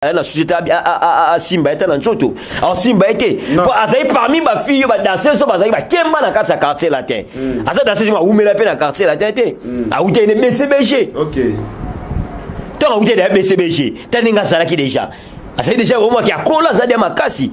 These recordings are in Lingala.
Na société asimba ye te na nzoto, asimba ye te po azali parmi bafille oyo badanseuse oyo bazali bakemba na kati ya Quartier Latin. Aza danseuse awumela mpe na Quartier Latin te, awuti ene BCBG. Ntango awuti ene ya BCBG, ta ndenge azalaki déjà, azali déjà omwaki akola, azali ya makasi.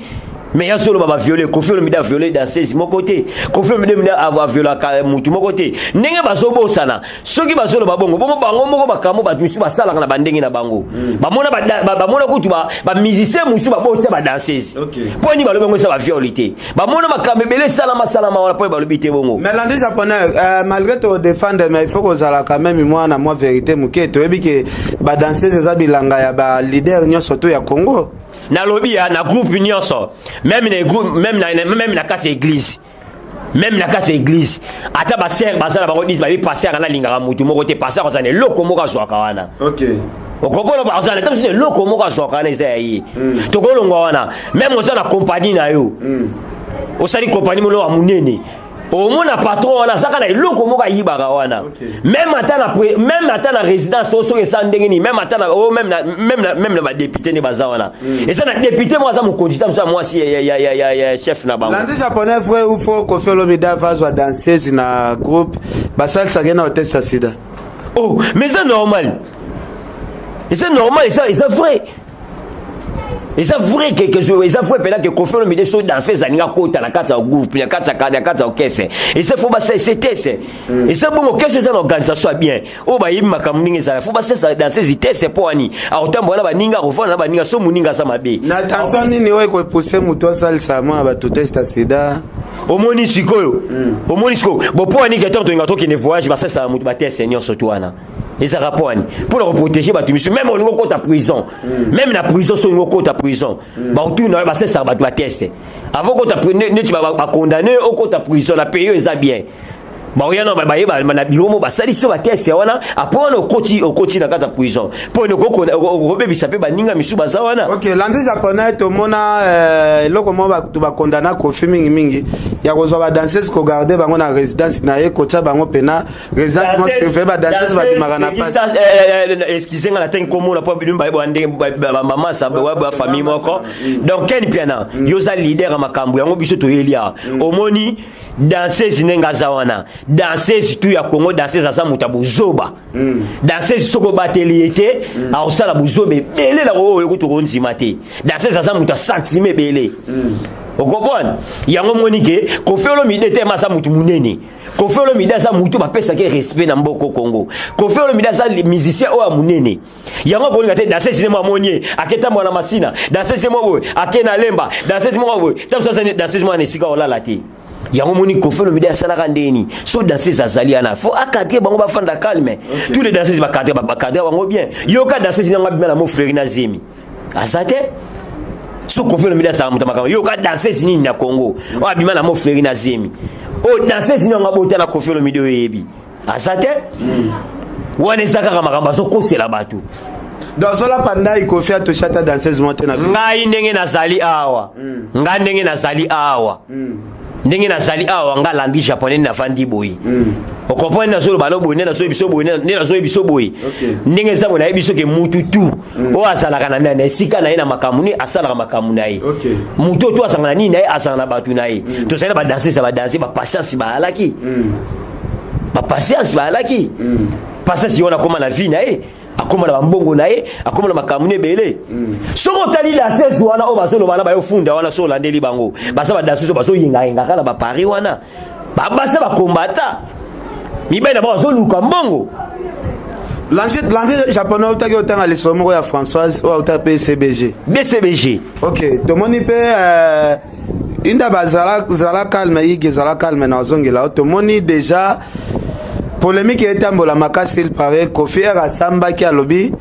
Mais ya solo, baviole Koffi Olomide, aviole danseuse moko te. Koffi Olomide aviolaka mutu moko te. Ndenge bazobosana, soki bazoloba bongo bongo, bango moko makambo bato misusu basalaka na bandenge na bango. Bamona kutu bamusicien mosusu babotia badanseuse. Mpo nini balobi yango eza baviole te? Bamona makambo ebele esalama salama wana, mpo balobi te bongo. Mais Landry Japonais, malgré todéfendre, mais il faut kozala quand même mwana mwa vérité moke. Toyebi ke badanseuse eza bilanga ya baleader nyonso to ya Congo. Nalobi ya na groupe nyonso, même na groupe, même na kati ya église, même na kati ya église, ata basere baza na bango 10, babi pasteur ana alingaka motu moko te. Pasteur aza na eloko moko azwaka wana. Okopona azala ta mosusu eloko moko azwaka wana, eza ya ye. Tokolongwa wana, même oza na kompani na yo, osali kompani moko ya monene, omona patron wana azaka na eloko moko ayibaka wana. Même ata na résidence oyo, soki eza ndenge nini, même ata na oyo, même na badéputé nde baza wana, eza na député moko aza mokonzi ta mosu ya mwasi ya chef na bango. Landry Japonais, vrai ou faux, Koffi Olomide azwa danseuse na groupe, basalisaka ye na otest ya sida? Oh, mais eza normal, eza normal, eza vrai, eza vrai ke eza vrai mpena ke Koffi Olomide, so danseuse alingi akota na kati ya groupe, na kati ya orchestre, eza faut basalisa test. Eza bongo, orchestre eza na organisation ya bien oyo bayebi makambo ndenge ezala. Faut basalisa danseuse test. Mpo wani akotambola na baninga, akovanda na baninga, so moninga aza mabe. Na tension nini oyo ekopousse moto asalisa mwana bato test ya sida? Omoni sikoyo, omoni sikoyo bo mpo wani ke ntango tolinga tokende voyage, basalisaka moto batest nyonso to wana. Ezalaka mpo wani? Mpona koprotéger bato misu. Même olingi okota prison, même na prison, so olingi okota prison, baotuna, basesaka bato batest avant okota. Neti bacondamné, okota prison na pays oyo eza bien, baoya na bayeba na biro mo basalisi yo batest wana. Après wana okoti na kati ya prison, mpo okobebisa mpe baninga misu baza wana. Ok, Landry Japonais, tomona eloko moko bato bakondana Koffi mingimingi ya kozwa badanseuse, kogarde bango na résidence na ye, kotia bango mpena résidence moko surveille, badanseuse babimaka na pasi. Excuse nga, natangi komona mpo bino bayeba ndenge bamama bafamille moko. Donc Ken Piana, yo oza leader ya makambo yango, biso toyeli awa. Omoni danseuse ndenge aza wana, danseuse tu ya Congo, danseuse aza moto ya bozoba. Danseuse, soki obateli ye te, akosala bozoba ebele na oyo kutu kondima te. Danseuse aza moto ya sentiment ebele, okomprendre yango. Moni ke Koffi Olomide te, aza motu monene. Koffi Olomide aza motu bapesaki respect na mboka Congo. Koffi Olomide aza musicien oyo ya monene. Yango akolinga te danseuse ne mo amoni ye ake tambola na Masina, danseuse ne mo boye ake na Lemba, danseuse moko boye ta mosu aza danseuse moko na esika olala te. Yango moni Koffi Olomide asalaka ndeni? So danseuse azali wana, faut acadre bango, bafanda calme. Tous les danseuses bacadre bango bien. Yoka danseuse nango abima na mofleri na zemi aza te. So Koffi Olomide asala moto makambo. Yoka danseuse nini na Congo oyo abima na mofleri na zemi? Oyo danseuse nini yango abota na Koffi Olomide oyo oyebi? Aza te. Wana eza kaka makambo azokosela bato. Donc ozolapa ndai, Koffi atouche ata danseuse moko te na Ngai ndenge nazali awa, ngai ndenge nazali awa, ndenge nazali awa, nga Landry Japonais, navandi boye, okomprendre? Nazoloba no boye, nde nazoyebi biso boye, nde nazoyebi biso boye. Ndenge eza boye, nayebi soki mutu tu oyo azalaka na esika na ye na makambo nini, asalaka makambo na ye. Mutu oyo tu azalaka na nini na ye, azalaka na bato na ye. Tozali na badanseuse ya badanse, bapatience bayalaki, bapatience bayalaki. Patience wana akóma na vie na ye, akóma na bambongo na ye, akóma na makambo ebele. Soki otali danseuse wana oyo bazoloba na bayofunda wana, so olandeli bango, baza badanseuse oyo bazoyengayengaka na baparis wana, babasa bakombata mibali na bango, bazoluka mbongo. Landry Japonais, autaki otanga lisolo moko ya Françoise oyo auta mpe CBG. BCBG. Ok, tomoni mpe inda bazala zala calme, ige ezala calme na ozongela o. Tomoni déjà polémique etambola makasi. Il paraît Koffi ere asambaki, alobi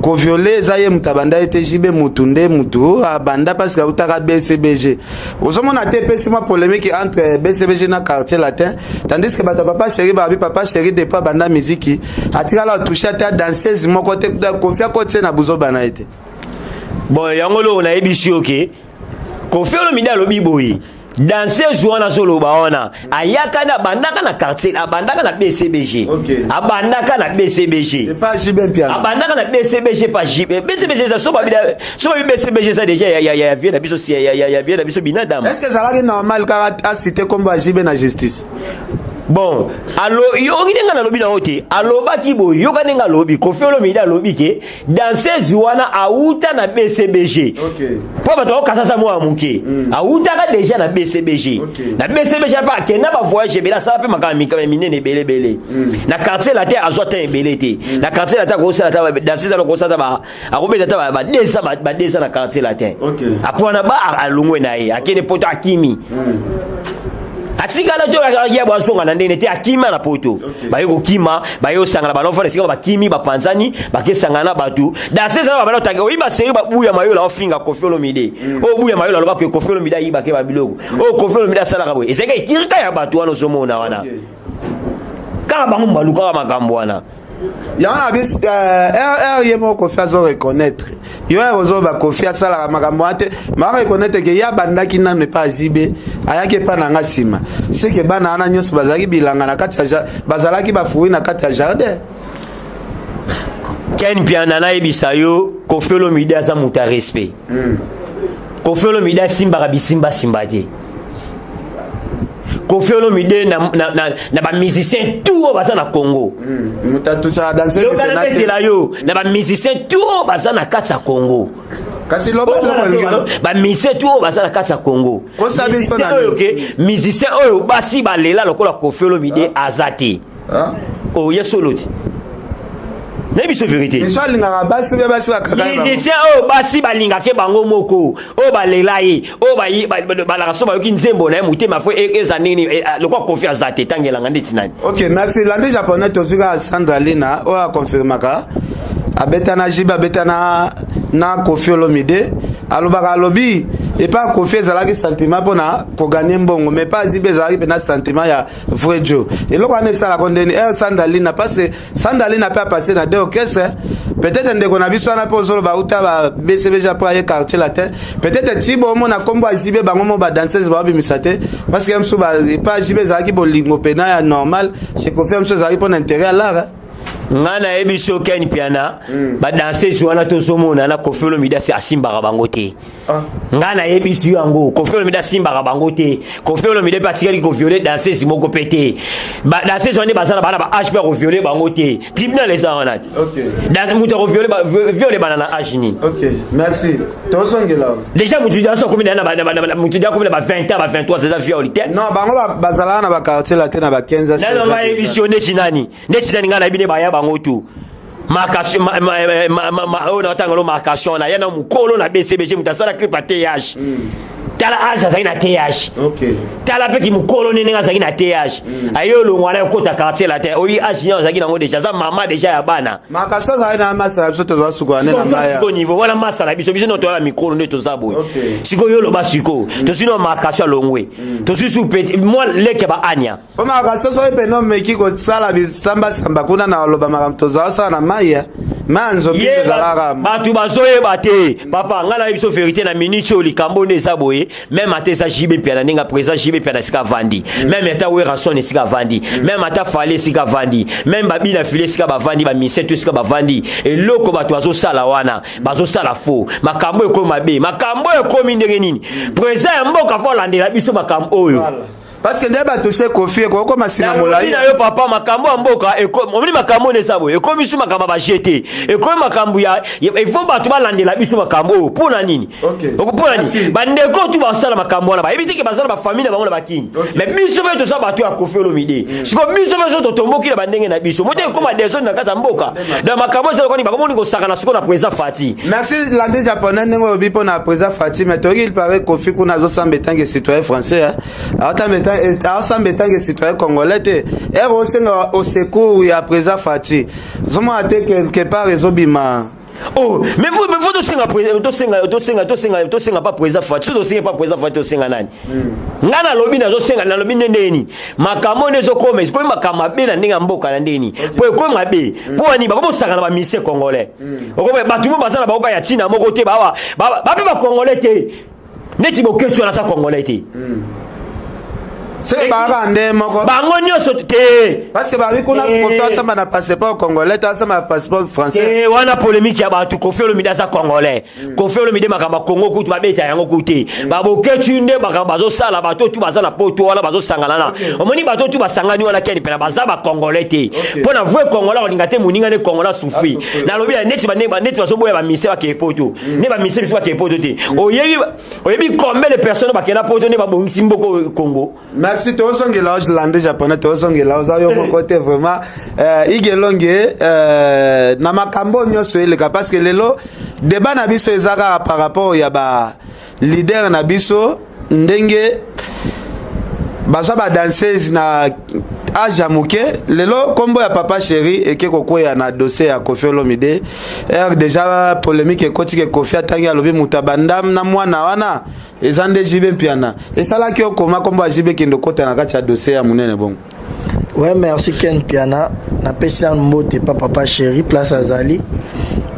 koviole eza ye moto abanda ye te, JB mutu nde mutu abanda parce que autaka BCBG. Ozomona te, epesi mwa polémique entre BCBG na Quartier Latin, tandis que bato ya Papa Chéri babi Papa Chéri depuis abanda miziki atikala atouche ata danseuse moko te. Koffi akoti na buzoba na ye te. Bon, yango loko nayebisi yo ke Koffi Olomide alobi boye. Danseuse wana azoloba wana, ayaka na, abandaka na quartier, abandaka na BCBG. Abandaka na BCBG. Epa JB Mpiana. Abandaka na BCBG pa JB. BCBG eza so babi, so babi BCBG eza déjà ya vie na biso, si ya vie na biso binadam. Est ce que ezalaki normal kaka acité kombo ya JB na justice? Bon, alo yoki ndenge nalobi na yo te. Alobaki boye, yoka ndenge alobi. Koffi Olomide alobi ke danseuse wana auta na BCBG. Mpo bato bakokasasa mwa moke, awutaka déjà na BCBG. Na BCBG mpe akenda bavoyage ebele, asala mpe makambo ya minene ebele ebele. Na Quartier Latin azwa temps ebele te. Na Quartier Latin akosala ta danseuse, akosala ta, akobeta ta ba 200, ba 200 na Quartier Latin. Apo wana ba alongwe na ye, akende Poto, akimi, atikala to ya bwazonga na ndenge te, akima na Poto. Baye kokima, baye kosangana, banofana esika bakimi, bapanzani, bakesangana na bato. Danseuse wana babanda otanga oyiba seri, babuya Mayola, ofinga Koffi Olomide. Oyo buya Mayola alobaka Koffi Olomide ayibake babiloko oyo Koffi Olomide asalaka boye. Ezalaki ekirika ya bato wana ozomona wana. Kaka bango balukaka makambo wana. Yango na biso r ye moko Koffi azo reconnaître yo ere ozoba Koffi asalaka makambo wana te. Maa reconnaître ke ye abandaki nano epa JB, ayaki epa na nga nsima. Seke bana wana nyonso bazalaki bilanga na kati ya bazalaki bafruit na kati ya jardin. Ken Mpiana, nayebisa yo, Koffi Olomide aza moto ya respect. Koffi Olomide asimbaka bisimbasimba te. Koffi Olomide na bamusicien tout oyo baza na Congo, moto na yo, na bamusicien tout oyo baza na kati ya Congo, kasi bamusicien tout oyo baza na kati ya Congo, oyo ke musicien oyo basi balela lokola Koffi Olomide aza te. Oye solo ti nayebi so vérité. Alingaka basi mpe basi. Musicien oyo basi balingake bango moko, oyo balela ye, oyo balaka so bayoki nzembo na ye, motema fo eza ndenge lokola Koffi aza te. Tangelanga ndeti nani? Ok, merci. Landi Japonais, tozwi kaka Sandra Lina oyo akonfirmaka abeta na JB, abeta na Koffi Olomide. Alobaka, alobi epa Koffi ezalaki sentiment mpona kogagner mbongo, mais epa JB ezalaki mpena sentiment ya vrai jo. Eloko wana esalaka ndeni ere Sandra Lina, parce Sandra Lina mpe apasse na deux orchestre. Peut-être ndeko na biso wana mpe ozoloba uta ba BCBG, mpo aye Quartier Latin. Peut-être ti bomona nkombo ya JB, bango mo badanseuse baobimisa te, parce que mosusu epa JB ezalaki bolingo pena ya normal, chez Koffi mosusu ezalaki mpona intérêt ya lara. Nga nayebi so Ken Piana, badanseuse wana tozomona na Koffi Olomide asimbaka bango te. Nga nayebisi yo yango, Koffi Olomide asimbaka bango te. Koffi Olomide mpe atikali kovioler danseuse moko mpe te. Danseuse wana baza na bana ba âge mpe akovioler bango te. Tribunal eza wana. Moto akovioler bana na âge nini? Ok, merci, tozongela. Déjà motu nyonso akomi na, motu akomi na ba 20 ans, ba 23, eza viol te. Non, bango bazalaka na baquartier la te na ba 15 ans. Nano ngai yebisi yo neti nani, neti nani. Ngai nayebi nde baya bango tu oyo naotanga marcation na ye na mokolo na BCBG. Moto asala clip ya TH, tala âge azalaki na TH. Tala mpe ki mokolo nde ndenge azalaki na TH, aye olongwa na ekota Quartier Latin. Oyi âge nyonso azalaki nango déjà, aza mama déjà ya bana. Makasi azalaki na masa na biso, tozwa sukola nde na maya. Sikoyo niveau wana, masa na biso, biso no toya mikolo nde toza boye. Sikoyo yo oloba, sikoyo tozwi no marcation alongwe, tozwi su petit mwa leke ba ania. Po makasi soki pene omeki kosala bisambasamba kuna na oloba makambo tozala sala na mai ya mai ya nzobi ezalaka. Bato bazoyeba te, papa. Ngai nayebi biso vérité na minute oyo. Likambo nde eza boye, même ata eza JB Mpiana, ndenge président JB Mpiana esika avandi, même ata Werrason esika avandi, même ata Fally esika avandi, même babina file esika bavandi, bamise to esika bavandi, eloko bato bazosala wana, bazosala faux. Makambo ekomi mabe, makambo oyo ekomi ndenge nini? Président ya mboka fo alandela biso makambo oyo. Parce que nde batouche Koffi, ekokoma nsima molai. Na yo papa, makambo ya mboka, omoni makambo oyo eza boye, ekomi su makambo ya baje te, ekomi makambo ya il faut bato balandela biso makambo oyo. Mpo na nini? Mpo na nini bandeko tu basala makambo wana? Bayebi teke baza na bafamille na bango na bakini, mais biso mpe toza bato ya Koffi Olomide. Siko biso mpe so totomboki na bandenge na biso moto, ekoma désordre na kati ya mboka. Donc makambo eza lokoni bakomoni kosakana siko na président Fati. Merci, Lande Japonais. Ndenge olobi mpo na président Fati, mais toyoki, il paraît Koffi kuna azosamba etanke citoyen français, aosamba etanke citoyen congolais te. Ere osenga au secours ya président Fati, ozomona te quelque part ezobima. Oh, mais faut tosenga, tosenga, tosenga, tosenga, tosenga pas président Fati. So tosenga pas président Fati, tosenga nani? Nga nalobi, nazosenga, nalobi nde ndeni makambo nde ezokoma, ekomi makambo mabe na ndenge ya mboka na ndeni, po ekomi mabe mpo wani bakomosaka na bamusicien congolais. Okoma bato mo baza na bakoka ya ntina moko te, bape bacongolais te. Neti Boketshu wana aza Congolais te. Se baka nde moko. Bango nyonso te. Parce que babi kuna Kofi asamba na passeport congolais to asamba na passeport français. Te, wana polémique ya bato. Kofi Olomide aza Congolais. Kofi Olomide, makambo ya Congo kutu babeta yango kutu te. Baboketshu nde makambo bazosala. Bato tu baza na poto wana, bazosangana na omoni bato tu basangani wana, keni mpena baza Bacongolais te. Mpo na vrai Congolais olinga te moninga nde Congolais asouffrir. Nalobi ya neti neti bazoboya bamise bakee poto, nde bamise biso bakee poto te. Oyebi, oyebi combien de personnes bakenda poto nde babongisi mboka Congo? Merci. Tozongela Landry Japonais, tozongela. Oza yo moko te vraiment. Igelonge na makambo nyonso eleka, parce que lelo débat na biso eza kaka par rapport ya ba leader na biso, ndenge bazwa badanseuse na age ya moke. Lelo nkombo ya Papa Chéri eke kokwea na dossier ya Kofi Olomide. R déjà polémique ekoti ke Kofi atangi, alobi moto abanda na mwana wana eza nde JB Mpiana. Esalaki okoma nkombo ya JB kende okota na kati ya dossier ya monene bongo? Ouais, merci Ken Piana. Napesi nanu mbote pa Papa Chéri place azali.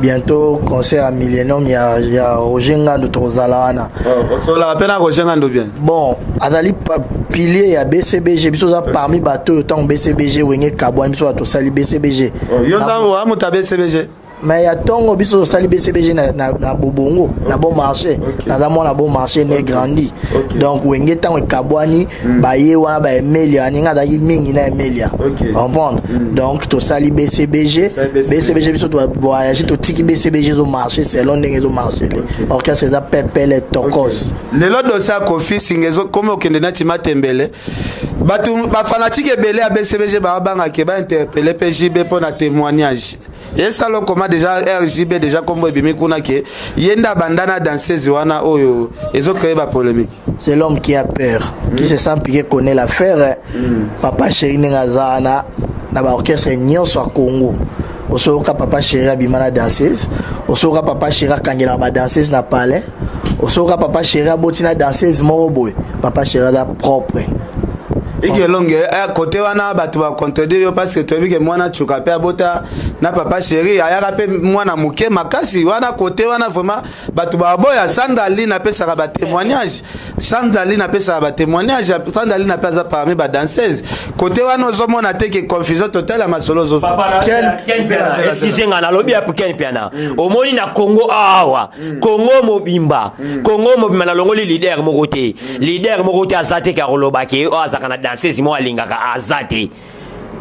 Bientôt concert ya Millennium ya Roger Ngando, tokozala wana. Osolaka mpe na Roger Ngando bien? Bon, azali pilier ya BCBG. Biso oza parmi bato oyo ntango BCBG, Wenge kabwani, biso bato tosali BCBG. Yo oza wa moto ya BCBG? Mais ya ntongo biso tosali BCBG na Bobongo, na Bon Marché. Naza mwana Bon Marché, né, grandi. Donc Wenge ntango ekabwani, baye wana baemelia aninga azalaki mingi na Emelia. Comprendre? Donc tosali BCBG. BCBG, biso voyage, totiki BCBG ezomarche selon ndenge ezomarche. Orchestre eza pepele tokos. Lelo dossier ya Kofi singa ezokomi okende neti matembele. Bato bafanatike ebele ya BCBG babangake bainterpeller mpe JB mpo na témoignage esala okoma déjà RJB, déjà kombo ebimi kuna ke ye nde abanda na danseuse wana oyo ezocréer bapolémique. C'est l'homme qui a peur qui se sent piqué connaît l'affaire. Papa Chéri, ndenge aza wana na baorchestre nyonso ya Congo, osoyoka Papa Chéri abima na danseuse, osoyoka Papa Chéri akangelaka badanseuse na palais, osoyoka Papa Chéri aboti na danseuse moko boye. Papa Chéri aza propre. Iki Elonge, kote wana bato bacontredire yo, parce que toyebi ke mwana Tsuka mpe abota na Papa Chéri, ayaka mpe mwana moke makasi wana. Kote wana vraiment bato baboya. Sandaline apesaka batémoignage, Sandaline apesaka batémoignage, Sandaline mpe aza parmi badanseuse. Kote wana ozomona te ke confusion totale ya masolo ozozwa? Excuse nga, nalobi ya Ken Piana. Omoni na Congo awa, Congo mobimba, Congo mobimba, nalongoli leader moko te. Leader moko te aza te ka koloba ke oyo azalaka na danseuse moko alingaka, aza te.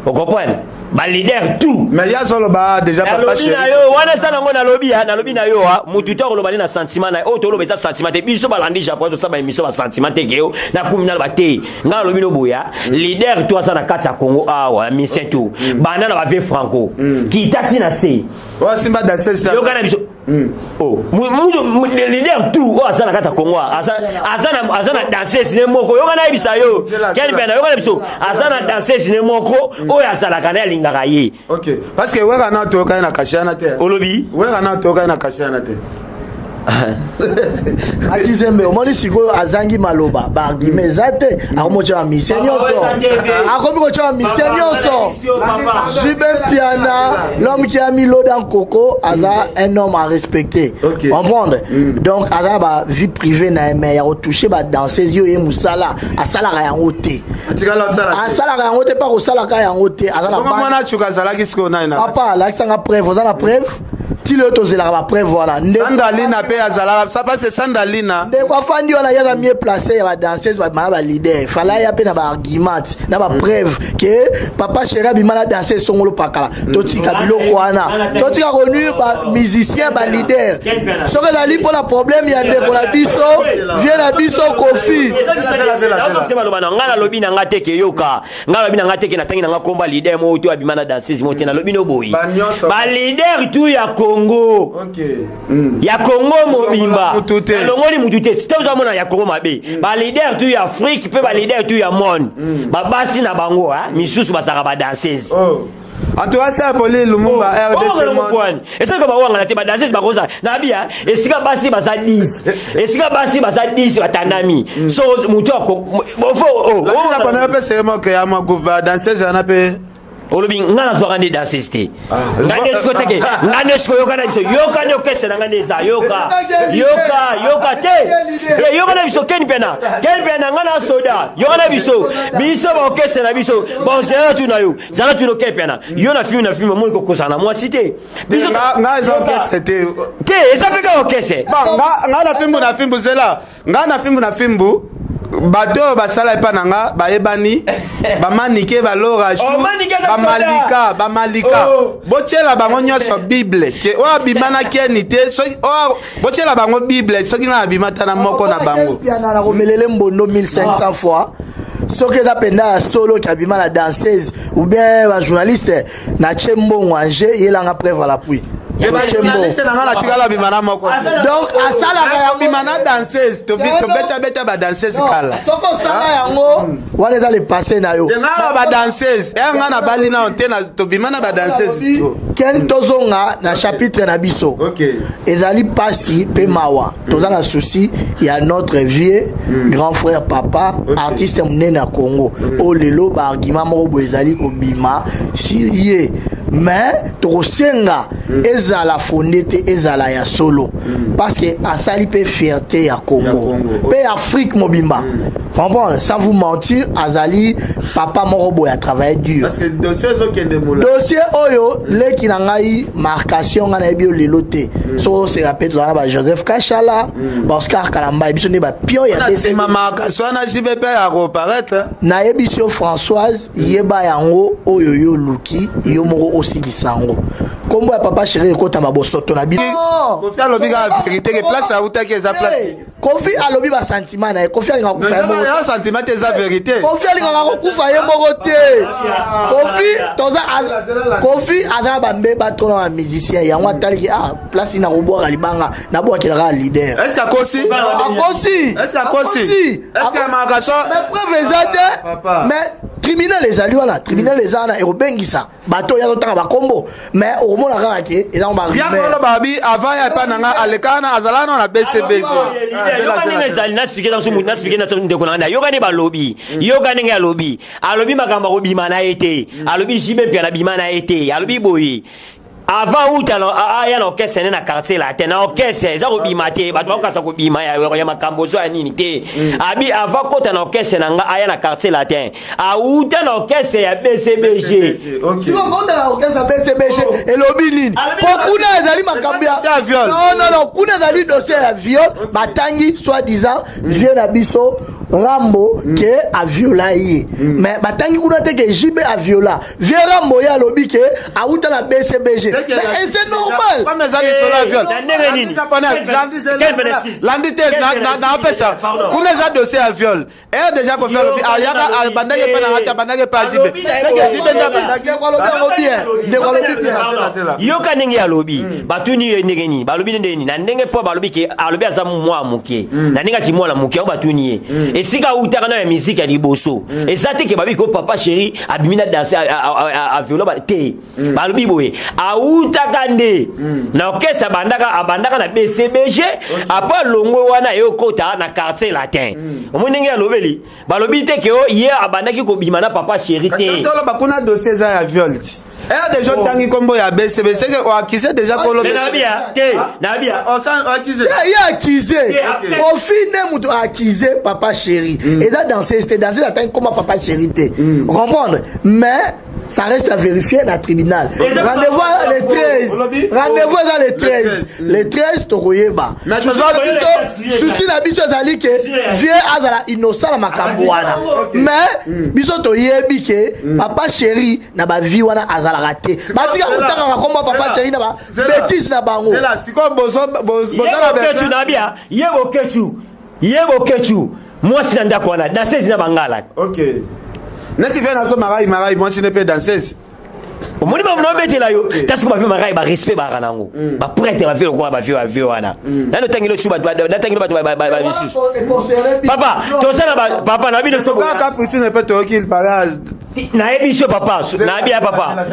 Ocomprendre? Baleader tout. Mais ya azoloba déjà Papa Nalobi Chéri. na yo wana eza nango. Nalobi ya, nalobi na yo a mutu te akoloba nde na sentiment na ye. Oyo toloba eza sentiment te. Biso balandi Japon, tosala baémission basentiment te ke yo nakumi naloba te. Ngai nalobi no boya, leader to aza na kati ya Congo awa, musicien to banda na bavie franco kita ti na se. Oyo asimba danseuse. Yoka na biso. Oh, leader tout oyo aza na kati ya Congo aza na danseuse ne moko. Yoka, nayebisa yo, Ken mpe nayoka na biso, aza na danseuse ne moko oyo azalaka na ye, alingaka ye. Ok, parce que Wera na toyokani na kasi wana te. Olobi? Wera na toyokani na kasi wana te. Akizembe, omoni sikoyo azangi maloba, baargument eza te. Akomi kotya bamisien nyonso, akomi kotya bamisien nyonso. JB Mpiana, l'homme qui a mis l'eau dans coco, aza un homme à respecter. Comprendre? Donc aza ba vie privée na ye, mais ya kotouche badanseuse yo ye mosala asalaka yango te. Atikala osala te. Asalaka yango te, mpa kosalaka yango te. Aza na Bongo mwana Tsuka azalaki sikoyo nani na Papa, alakisanga preuve. Oza na preuve? Ti lelo tozelaka bapreuve wana. Sandalina mpe azalaka sa, parce Sandalina Ndeko afandi wana, ye aza mieux placé ya badanseuse bana baleader. Fala ya mpe na baargument na bapreuve ke Papa Chéri abima na danseuse songolo pakala. Totika biloko wana, totika konuire bamusicien, baleader. Soki ezali mpona problème ya ndeko na biso, vie na biso Kofi. Naozokise maloba na ngai. Nalobi na ngai te ke, yoka, ngai nalobi na ngai te ke natangi na ngai komba leader moko to abima na danseuse moko te. Nalobi no boyi, Banyonso. Baleader tu ya Congo, ya Congo mobimba. Mutu te. Nalongoli mutu te te. Ozomona ya Congo mabe, baleader tu ya Afrique mpe baleader tu ya monde, babasi na bango misusu bazalaka badanseuse. Oh. En tout cas, c'est Apolline Lumumba, RDC Monde. Esika bawangana te, badanseuse bakoza na bia. Esika basi baza 10, esika basi baza 10, batandami so motu. Lakina pana mpe serement ke ya mwa groupe badanseuse wana mpe. Olobi nga nazwaka nde danseuse te. Nga nde sikoyo teke, nga nde sikoyo yoka na biso, yoka nde orchestre na nga nde eza, yoka, yoka, yoka te. Eh, yoka na biso Ken Mpiana, Ken Mpiana nga na soda, yoka na biso, biso ba orchestre na biso, bon zela tu na yo, zala tu no Ken Mpiana, yo na film na film omoni kokozala na mwasi te. Biso nga eza orchestre te. Te, eza pe kaka orchestre. Bon, nga na fimbu na fimbu zela. Nga na fimbu na fimbu bato oyo basala epa na nga bayebani bamanike balora Oh, Manike aza bamalika soda. Bamalika. Oh. Botiela bango nyonso bible ke oyo abima na keni te soki oyo botiela bango bible soki nga abima ta na moko na bango. Piana na komelele mbondo 1500 fois soki eza mpenza ya solo ki abima na danseuse ou bien bajournaliste na tie mbongo ange yelanga preuve à l'appui. Te bajournaliste na nga natikala abima na moko te. Donc asalaka yango. Abima na danseuse, tobetabeta badanseuse kala. Soki osala yango wana eza le passé na yo. Te nga na badanseuse e nga na bali nao te tobima na badanseuse. Ken, tozonga na chapitre na biso. Ezali pasi mpe mawa, toza na souci ya notre vieux grand frère, papa artiste monene ya Congo oyo lelo baargument moko boye ezali kobima si ye, mais tokosenga ezala fondé te, ezala ya solo, parce que asali mpe fierté ya Congo Congo. Mpe Afrique mobimba, comprendre, sans vous mentir, azali papa moko boye atravaille dur. Parce que dossier ezokende mola. Dossier oyo, leki na ngai marcation, ngai nayebi yo lelo te. Soki oseka mpe, tozala na ba Joseph Kashala, baOscar Kalambai, biso nde bapion ya na BCB. Nsima marcation wana JB ya koparaître. Nayebi so Françoise, yeba yango oyo yo oluki yo moko osilisa yango. Nkombo ya papa chéri ekotama bosoto na bino. Kofi alobi kaka vérité ke place autaki eza place. Kofi alobi basentiment na ye. Kofi alingaka kokufa ye moko. Eza sentiment te, eza vérité. Kofi alingaka kokufa ye moko te. Kofi toza Kofi aza na bambeba to na bamusicien yango ataliki ah place na kobwaka libanga, nabwakela kaka leader. Est ce que akosi? Akosi. Est ce que akosi? Est ce que marcation? Mais preuve eza te. Papa. Mais tribunal ezali wana, tribunal eza wana, ekobengisa bato oyo azotanga bakombo, mais okomona kaka ke eza ngo Yango barumeur. babi avant ya epa na nga aleka wana azala wana na BCBG. Yoka ndenge ezali, nasipike na mosusu, nasipike na ndeko na ngai. Yoka nde balobi, yoka ndenge alobi, alobi makambo akobima na ye te. Alobi JB Mpiana bima na ye te. Alobi boye, avant uta aya na orchestre ne na Quartier Latin, na orchestre eza kobima te, bato bakokasa kobima ya makambo ozo ya nini te. Abi avant kota na orchestre na nga, aya na Quartier Latin, auta na orchestre ya BCBG. Siko kota na orchestre ya BCBG elobi nini? Alobi Po kuna ezali makambo ya ya viol. Non, non, non, kuna ezali dossier ya viol. Batangi soi disant vieux na biso Rambo ke aviola ye, mais batangi kuna te ke JB aviola vieux Rambo. Ye alobi ke auta na BCBG, mais et c'est normal. Comme eza lisolo ya viol. Na ndenge nini? Quel bénéfice? Landi te. Quel bénéfice? Naopesa. Pardon. Kuna eza dossier ya viol ere déjà Kofi alobi ayaka abandaki epa na nga te, abandaki epa JB. Seke JB nde abandaki. Ndeko alobi yango bien, ndeko alobi bien. Yoka ndenge alobi, batuni ye ndenge nini, balobi ndenge nini, na ndenge mpo balobi ke alobi aza mwa moke, na ndenge aki mwana moke yango batuni ye esika autaka na ya miziki ya liboso. Eza te ke babi ko papa chéri abimi na danse aviola te. Balobi boye, autaka nde na orchestre, abandaka na BCBG, après alongwe wana, eyokota na Quartier Latin. Omoni ndenge alobeli, balobi te ke o ye abandaki kobima na papa chéri te. Toloba kuna dossier eza ya viol ti ere déjà otangi nkombo ya BCB, seke oaccuse déjà koloba. Mais nayebi ya te, nayebi ya. Oaccuse. Ye accuse. Kofi nde moto accuse papa chéri. Eza danseuse te, danseuse atangi koma papa chéri te, comprendre, mais ça reste à vérifier na tribunal. Rendez-vous le 13, rendez-vous eza le 13, le 13 tokoyeba. Mais Souci na biso ezali ke vieux azala innocent na makambo wana, mais biso toyebi ke papa chéri na bavie wana azalaka te. Batika kotangaka kombo papa chéri na babêtises na bango. Sikoyo boza Ye na Bokecu na bia, ye Bokecu, ye Bokecu mwasi na ndako wana danseuse na bangala. Ok, neti ve naso marai marai mwasi ne mpe danseuse. Omoni mamu naobetela yo ta siko bavie marai, barespect baka nango, baprêtre bavie lokola bavie wana nani otangeli osu, natangeli bato bamisusu. Papa, toza na papa na bino. Kaka Poutine mpe toyoki il paraît. Nayebi so papa, nayebi ya papa,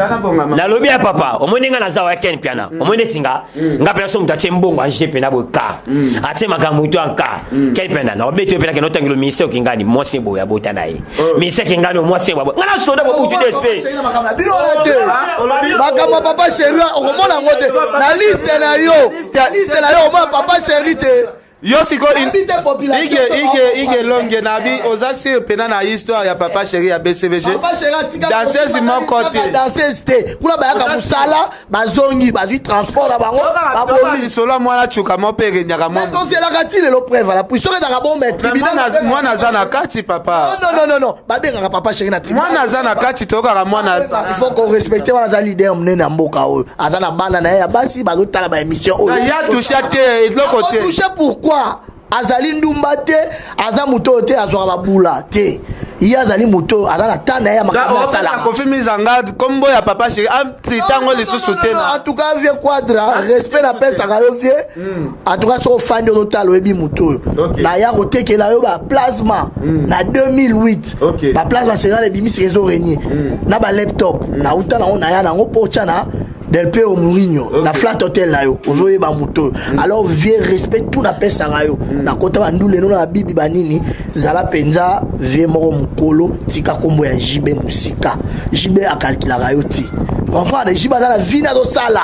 nalobi ya papa. Omoni nga naza wa Ken Piana, omoni neti nga nga mpena so moto atie mbongo age mpena boye ka atie makambo to anka Ken Piana na obeti oyo mpena kende otangelo ministère okingani mwasi boye abota na ye ministère kingani mwasi boye nga na soda bobutu dsp. Bino wana te, makambo ya papa chéri okomona yango te na liste na yo. Na liste na yo okomona papa chéri te. Yo sikoyo Nayebi te population ige to ige bao ige longe nabi oza sur mpena na histoire ya papa chéri ya BCBG? Papa chéri atika Danseuse moko te. Danseuse te. Kuna bayaka mosala, bazongi, bazwi transport na bango, babomi. Lisolo ya mwana cuka mo mpe erenyaka mwa. Tozelaka ti lelo preuve ala puis soki ezalaka bon, mais tribunal Mwana aza na kati, papa. Non, non, non, non, babengaka papa chéri na tribunal. Mwana aza na kati, toyokaka mwana. Il faut qu'on respecte wana. Aza leader monene ya mboka oyo, aza na bana na ye ya basi bazotala baémission oyo. Ya touche te, eloko te. Touche pourquoi? Azali ndumba te, aza moto oyo te azwaka babula te. Ye azali moto oyo aza na ta na ye ya makambo asalaka. Kofi Mizanga, kombo ya papa chéri antitango lisusu te na En tout cas, vieux Quadra, respect napesaka yo, vieux. En tout cas, soki ofandi ozotala, oyebi moto oyo naya kotekela yo baplasma na 2008. Baplasma séral ebimisaka, ezorégner na balaptop. Nauta nango, naya nango mpo otya na Del Pero Mourinho na Flat Hotel na yo. Ozoyeba moto oyo. Alors vieux, respect tout napesaka yo. Nakota banduleno na babibi banini. Zala mpenza vieux moko mokolo, tika nkombo ya JB mosika. JB akalkulaka yo te, comprendre? JB aza na vie, nazosala.